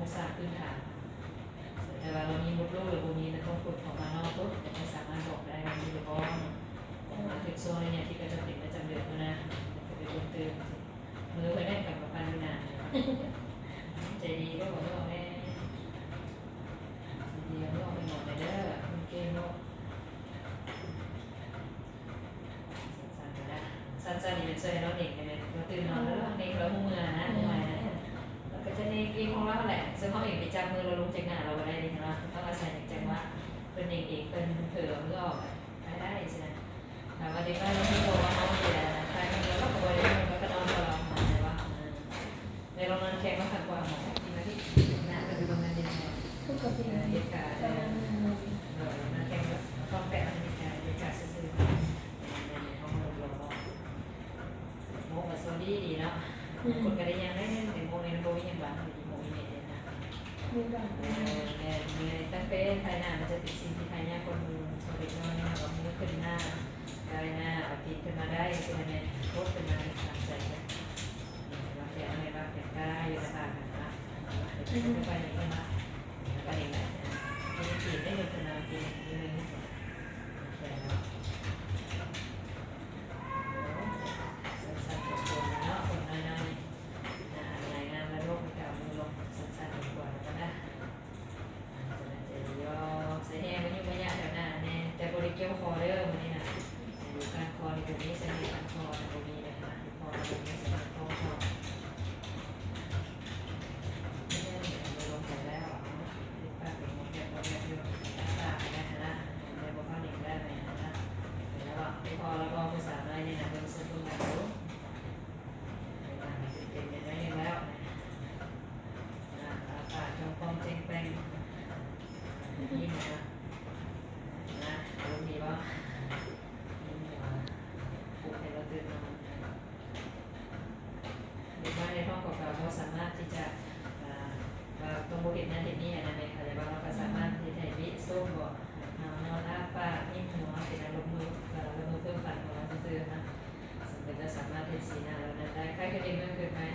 ງສ້າງພື້ນຖານ. ແຕ່ວ່າລາວມີມົດລູກຫຼືບໍ່ມີ ລະຕ້ອງເປີດອອກມານອກປຸບ ແລ້ວກໍສາມາດບອກໄດ້ວ່າມີຫຼືບໍ່. ເຖິງຊ່ວງໄລຍະທີ່ເຂົາເຈົ້າເປັນປະຈຳເດືອນຫັ້ນນະ ກໍໄປເບິ່ງຕື່ມ. ມື້ເພິ່ນນັ້ນກໍມາປັ່ນຢູ່ນານ ໃຈດີບໍ່ບອກແມ່ ໃຈດີບໍ່ບອກແມ່ເດີ ເກັ່ງເນາະ. ສັ້ນໆ ນີ້ແມ່ນຊ່ວຍໃຫ້ລາວເໜັງໄດ້ແມ່ນ ລາວຕື່ນນອນແລ້ວເໜັງ ລາວຮູ້ເມື່ອນະ ເມື່ອຍນະ ລາວກໍຈະເໜັງເອງຂອງລາວຫັ້ນແຫຼະ. ເຊິ່ງເຮົາເອງໄປຈັບມືລາວລົງຈາກໜ້າລາວບໍ່ໄດ້ເດ້ເນາະ ຕ້ອງອາໄສຈັງຫວະເພິ່ນເໜັງເອງ ເພິ່ນເຜີລາວເມື່ອອອກໄປໄດ້ຊີ້ນະ. ຖ້າວ່າເດັກນ້ອຍລາວຮູ້ບໍ່ວ່າເຮົາເໜັງ ຖ້າເໜັງແລ້ວລາວກໍບໍ່ໄດ້ເໜັງ ລາວກໍນອນຕໍ່ລາວ ເຫັນບໍ່? ເອີ ແມ່ລອງນອນແຄມມາຂ້າງຂວາໝໍ ທີ່ມາທີ່ໜ້າ ປັດຈຸບັນນັ້ນເຮັດແນວ ປົກກະຕິ ເອີ ເຮັດກາ ເອີ ນອນແຄມມາ ທ້ອງແປະ ເຮັດກາ ເຮັດກາຊື່ໆ ແມ່ນໆ ທ້ອງລົງໆ ໂມກະໂຊດີດີເນາະ ອືມ ຄົນກະໄດ້ຍ່າງໄດ້ ແຕ່ໂມກນີ້ມັນບໍ່ມີຫຍັງບາງ ມີໂມກມີເມັດເດ້ນະ ມີບາງ ເອີ ແມ່ນ ແມ່ນ ຕັ້ງແຕ່ພາຍໜ້າມັນຈະເປັນສິ່ງທີ່ພາຍຍາກ ຄົນເດັກນ້ອຍເນາະ ເອົາມືຂຶ້ນໜ້າ ກາຍໜ້າ ເອົາຕີນຂຶ້ນມາໄດ້ ຊິແມ່ນໂຄດຂຶ້ນມາ ຕາມໃຈ ວ່າແຂນ ວ່າແຂນກາຍຢູ່ ໜ້າຜາກນະ ອືມ ໄປນີ້ເພິ່ນວ່າ ໄປນີ້ແຫຼະ ທີ່ໄດ້ເຫັນເພິ່ນວ່າ ທີ່ນີ້ ແຂນເນາະ ສັ້ນໆ ໂດດໆ ເນາະ ຄົນນ້ອຍໆ ໜ້າອາຍງາມລະໂດດ ໄປເອົາມືລົງ ສັ້ນໆ ໂດດກວ່າ ແລ້ວກໍໄດ້ ອາ ຈະໄດ້ໃຈດີຢູ່ ໃສ່ແຮ່ມາຍຸມາຍະແຖວໜ້າແດ່ ແຕ່ບໍ່ໄດ້ກ່ຽວຄໍເດີມື້ນີ້ນະ ຢູ່ກ້ານຄໍນີ້ບໍ່ມີ ໃສ່ແຮ່ກ້ານຄໍນະ ບໍ່ມີເດ້ນະ ຢູ່ຄໍນະ ບໍ່ມີ ໃສ່ກ້ານຄໍເຂົ້າ ແມ່ນ ເອົາມືລົງໄປແລ້ວ ເນາະ ປິດປາກເປັນງອບແງບງອບແງບຢູ່ ອ້າປາກໄດ້ຫັ້ນລະ ແຕ່ບໍ່ເຂົ້າເໜັງໄດ້ແມ່ນຫັ້ນລະ ແລ້ວເບາະ ພໍແລ້ວບໍ່ ຜູ້ສາວນ້ອຍນີ້ນະ ເບິ່ງຊຸດເບິ່ງຫຼັງດູ ເປັນເຕັມໆ ໜ້ອຍໜຶ່ງແລ້ວ ອາ ອ້າປາກ ຈ້ອງປ່ອງແຈ້ງແປ້ງ ຍິ້ມນະ ນະ ອາລົມດີບໍ່? ຍິ້ມ ປຸກໃຫ້ລາວຕື່ນນອນ ເດັກນ້ອຍໃນທ້ອງຂອງເຂົາກໍບໍ່ສາມາດທີ່ຈະ ອາ ວ່າຕ້ອງບໍ່ເຮັດນັ້ນເຮັດນີ້ຫັ້ນນະ ແມ່ນເຂົາຈະວ່າ ເຮົາກໍສາມາດເຮັດໃຫ້ວິສົມບໍ່ ເຮົານອນອ້າປາກ ຍິ້ມຫົວ ເປັນອາລົມມື ເອີ ລະເມີເພີ່ມຝັນຂອງເຮົາຊື່ໆນະ ເຊິ່ງເຂົາຈະສາມາດເຫັນສີໜ້າເຫຼົ່ານັ້ນໄດ້ ຄ້າຍຄືເດັກນ້ອຍເກີດໃໝ່.